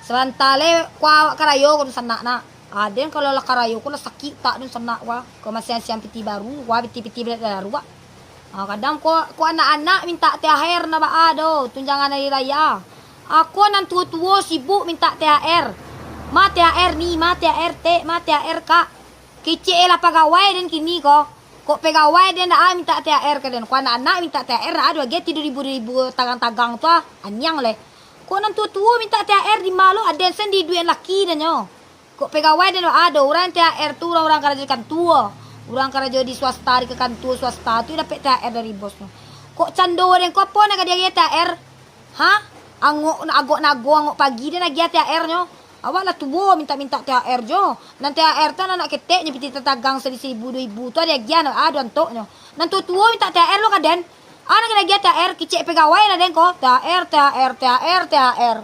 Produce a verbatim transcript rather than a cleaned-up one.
Sabanta lai, ko awak karajo ko dunsanak nak. Aden kalau lah karajo ko lah sakik utak dunsanak ko. Ko masiang-siang piti baru, ko piti-piti baru, wak. Ha, kadang ko, ko anak-anak mintak T H R ndak baa doh, tunjangan hari raya. Ako nan tuo-tuo sibuk mintak T H R. Ma T H R ni, ma T H R tek, ma T H R kak. Kecek e lah pagawai den kini ko. Kok pegawai den ndak a mintak T H R ka den. Ko anak-anak mintak T H R ndak a doh, agiah ti duo ribu, duo ribu tagang-tagang tu ah, aniang leh. Kok nan tuo-tuo mintak T H R di ma lo, aden sandiri duit laki den nyo. Kok pegawai den ndak a doh, urang T H R tu urang-urang karajo di kantua. Urang karajo di swasta, di kantua swasta tu dapek T H R dari bosnyo. Kok cando den ko apo nan ka diagiah T H R? Ha? Angok, agok nago, angok pagi den agiah T H R nyo. Awak lah tuo mintak-mintak T H R jo. Nan T H R tu anak ketek nyo piti tatagang sari-, saribu, duo ribu tu diagiah ndak a doh antoknyo. Nan tuo-tuo mintak T H R lo ka den. A nan ka diagiah T H R, kecek pegawai lah den ko. T H R, T H R, T H R, T H R.